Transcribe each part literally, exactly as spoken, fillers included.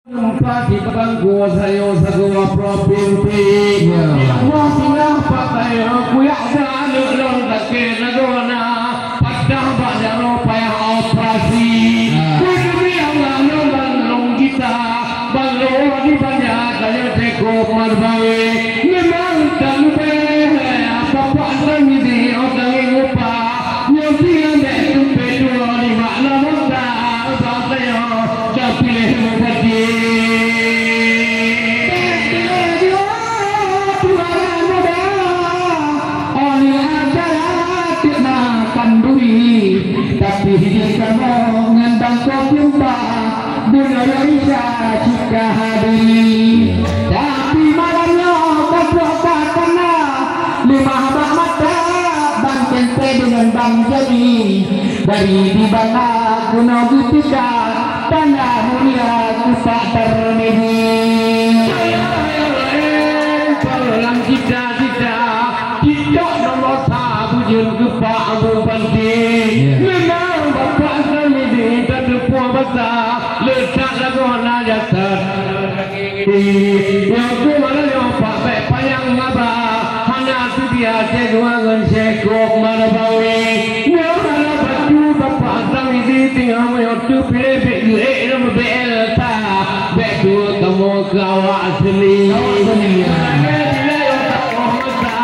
Empat di bangku sayoe sagoe provinsi. Ya. Di Allah singgah pakai kuyak dan lôn sakét lagoe na. Patah bak jaroe payah operasi. Ah. Keu demi Allah lôn ban lôn gita, ban lôn di banyak kaya teko marbawe. Memang tak lupa, Bapak Samidi orang lupa. Nyoe tiang dek tumpé dua lima lama tak, bangsa nyoe dah pilih mubadi. Tuan muda, oleh acara kita makan duri, tapi di kamu ngan bangkok jumpa, dunia Indonesia suka hadiri. Tapi malam nyoe, katrok kakana, lima bak mata, Bang Tempe dengan Bang Joni. Dari di bana gunong geutika, tanah mulia kupak termini. Lam cita-cita, tidak nomor satu jun kupak Abu Panti. Ya. Memang Bapak Samidi tak terpuang basah, letak lagu anak jasad. Nyang keu malam nyoe pak bèk panyang haba, hana seudia cèk dua ngon cèk kôb marbawi. Nyoe hana batu Bapak Samidi tinggai meunyoe teupiléh bèk geuék lom B L ta, bèk tuwoe kamoe keu awak seuli. Awak seuli, ya. Lagèe dilèe otak Muhammad ta,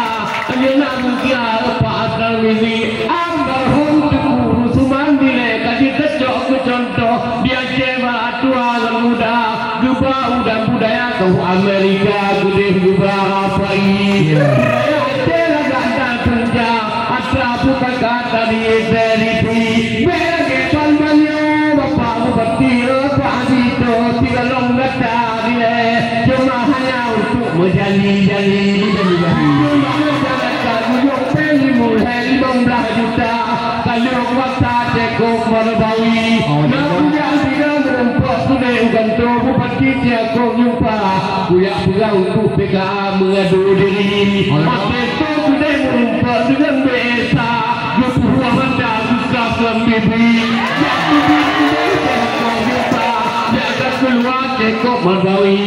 ayeuna meukia Bapak Samidi, almarhum Teungku Rusman dilèe ka jiteucok keu cuntoh di Aceh Barat Tua ngon Muda. Geuba u dan budaya keu Amerika, geudeh geuba rapai. Ya. Budaya Aceh lagak dan keureuja, atra pusaka tadi teulipi. Bèk lagèe ban meunyoe Bapak Bupati, Pak Haji Toh, tiga lom gata dilèe, cuma hanya untuk meujanji-janji. Meujanji-janji. Cuma masyarakat meunyoe péng limong, limong blah juta, ka lheueh kuasa cèk kôb marbawi. Oh, na ya. Kujak sidang meurumpok sudé u kantor Bupati Siako Nyupa. Kujak peugah untuk P K A meungadu diri. Oh, ya. Até tu sudé meurumpok deungon B S A. Geupuruh mata geukab lam bibi. Jak bibi sudé Siako Nyupa. Jak ka keuluwa cèk kôb marbawi.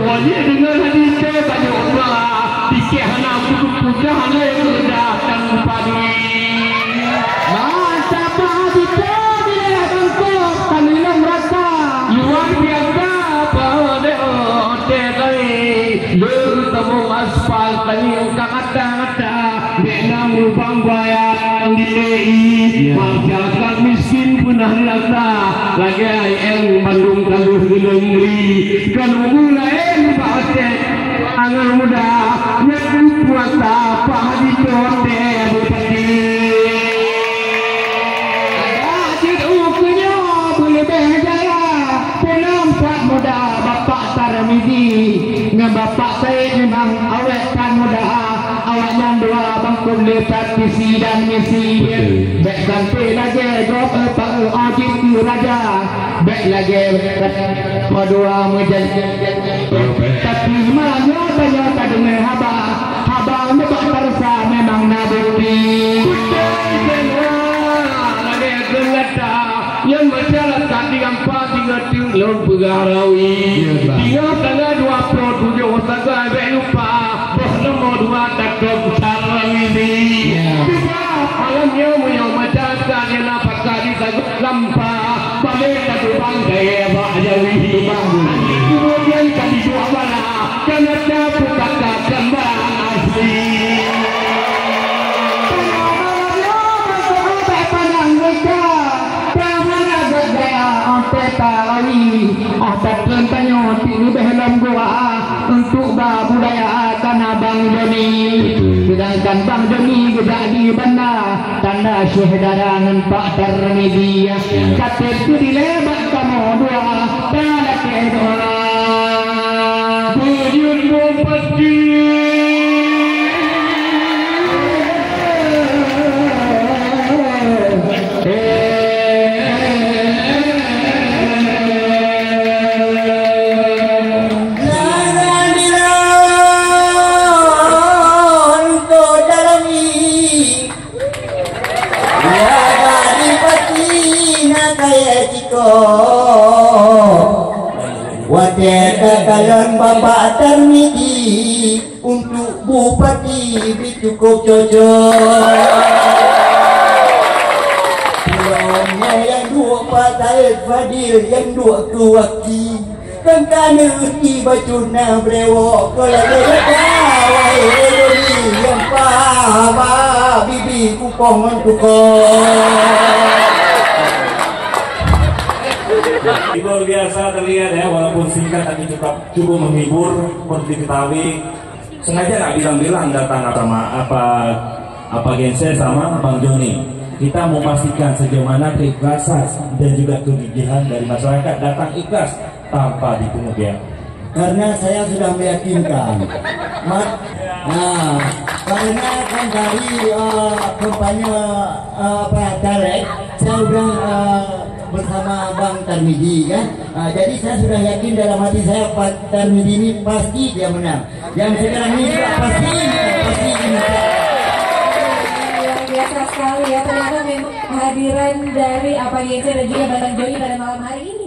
Wajéb deungon hadis teuh banyak usaha. Pike hana putôh-putôh lé keudah dan padui. Mantap, Pak Haji, kau bila bangkok, kami nak merasa. Luar biasa, Pak Haji, oke, kami. Leu tamong aspal, kami engkang ata-ata. Dek nam lubang buaya di T I. Ya. Masyarakat miskin punah rata. Lagèe I M bandum ka lheueh geulong ri. Keu nunggu laén bak Aceh. Angan muda, nyan kuasa Pak Haji Tote Bupati. Adak jeuet ukeue nyoe beuleubeh jaya, peunampak muda Bapak Tarmidi ngon Bapak Said memang awak tan muda, awak nyan dua bangkôn le praktisi dan misi. Betul. Bèk sampai lagèe gob, eh, Pak, eh, Ajib keu raja. Bèk lagèe padua meujanji. Tapi malam nyoe tanyoe tadeungoe haba, haba nibak tarasa memang na bukti. Beutôi, lagèe geulata, nyan masyarakat di Ampa singoh teuk lôn peugah rawi. Iya, Bang. Singoh tanggal dua puluh tujuh sagai bèk lupa, boh nomor dua tatom Tarmidi. Iya. Cuba malam nyoe meunyoe masyarakat nyang na pakat di Lampa, balek ka tubang kayèe bak jawi. Tubang. Kemudian ka dijual bala, karena pusaka gambaran asli. Pada malam nyoe, masa obat pandang mereka, pahana gaya ompeta rawi, obat leuntanyong ti leubeh lom gua. Untuk ba budaya kana Bang Joni. Betul. Sedangkan Bang Joni geujak di banda, tanda syèh dara ngon Pak Tarmidi. Ya. Ka teupeue dilèe bak kamoe dua, talakèe doa. Bujur Bupati. Watèe Kata calon Bapak Tarmidi untuk Bupati cukup cocok. Pulang yang dua Pak Said Fadil yang dua keuwaki. Tentang di baju na brewok kalau dia kata wahai Doni yang paham bibi kupong ngon tukong. Luar biasa terlihat ya, walaupun singkat tapi cukup cukup menghibur, perlu diketahui. Sengaja nak bilang-bilang datang apa ma- apa apa Gense sama Bang Joni. Kita mau pastikan sejauh mana keikhlasan dan juga kegigihan dari masyarakat datang ikhlas tanpa dipungut biaya. Karena saya sudah meyakinkan. Mat, nah, karena kan dari uh, kampanye uh, apa caleg, saya sudah uh, bersama Bang Tarmidi kan. Uh, jadi saya sudah yakin dalam hati saya Pak Tarmidi ini pasti dia menang. Yang sekarang ini juga pasti, pasti ini. Luar biasa sekali ya, ternyata memang kehadiran dari Apa Gece dan juga Bang Joni pada malam hari ini.